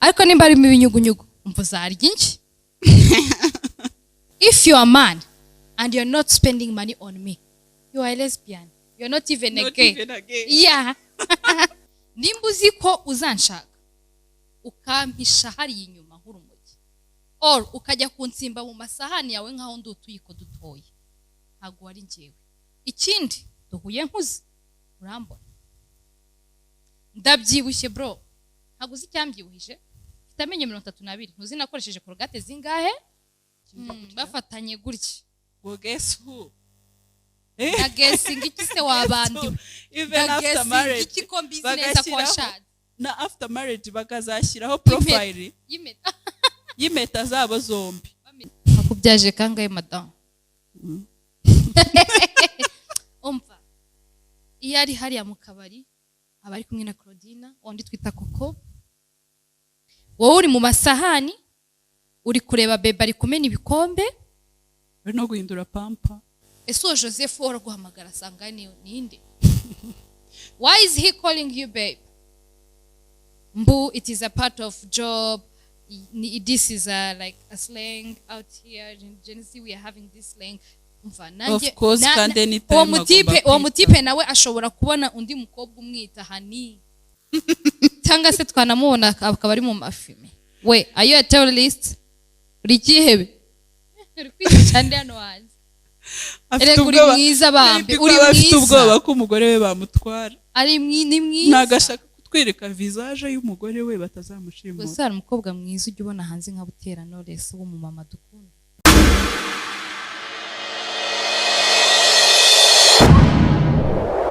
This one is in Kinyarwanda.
Ariko nimba harimo ibinyugunyugu, umva, uzarya iki? If you are a man and you're not spending money on me, you are a lesbian. You're not even a Not gay. even a gay. Yeah, nimba uzi ko uzanshaka ukampisha hariya inyuma nk'urumogi or ukajya kunsimba mu masahani yawe nk'aho ndi utuyiko dutoya, ntabwo wari njyewe. Ikindi, duhuye nkuze, urambona ndabyibushye, bro, ntabwo uzi icyambyibuhije. Mfite amenyo 32. Ntuzi nakoresheje Colgate zingahe? Bafatanye gutya. Ngo guess who? Na guessing iki se wabandiwe? Even after Ndaguessinga marriage iki ko mbizi neza ko bagashyiraho washatse? Na after marriage bakazashyiraho profile y'impeta. Y'impeta zabo zombi. Akubyaje kangahe, madamu? Umva, iyo ari hariya mu kabari aba ari kumwe na Claudina wundi twita Koko. Wowe uri mu masahani, uri kureba bebe ari kumena ibikombe. Bari no guhindura pampa. Ese uwo Joseph uhora guhamagara asanga ni ninde? Why is he calling you babe? Mbu it is a part of job. This is a like a slang out here in Gen Z. We are having this slang. Umva nanjye. Of course, kandi anytime uwo agomba mutipe, uwo kwita. Mutipe nawe ashobora kubona undi mukobwa umwita honey, cyangwa se twanamubona akaba ari mu mafilme. We, are you a terrorist? Uri ikihebe? Uri kwica cyane hano hanze. Afite Erega uri ubwoba. mwiza bambi, Maybe uri ko aba afite mwiza. ubwoba ko umugore we bamutwara. Ari ni mwiza. Ntabwo ashaka kutwereka visage y'umugore we, batazamushimura. Gusa hari umukobwa mwiza ujya ubona hanze nka Butera Knowless w'umumama dukunda.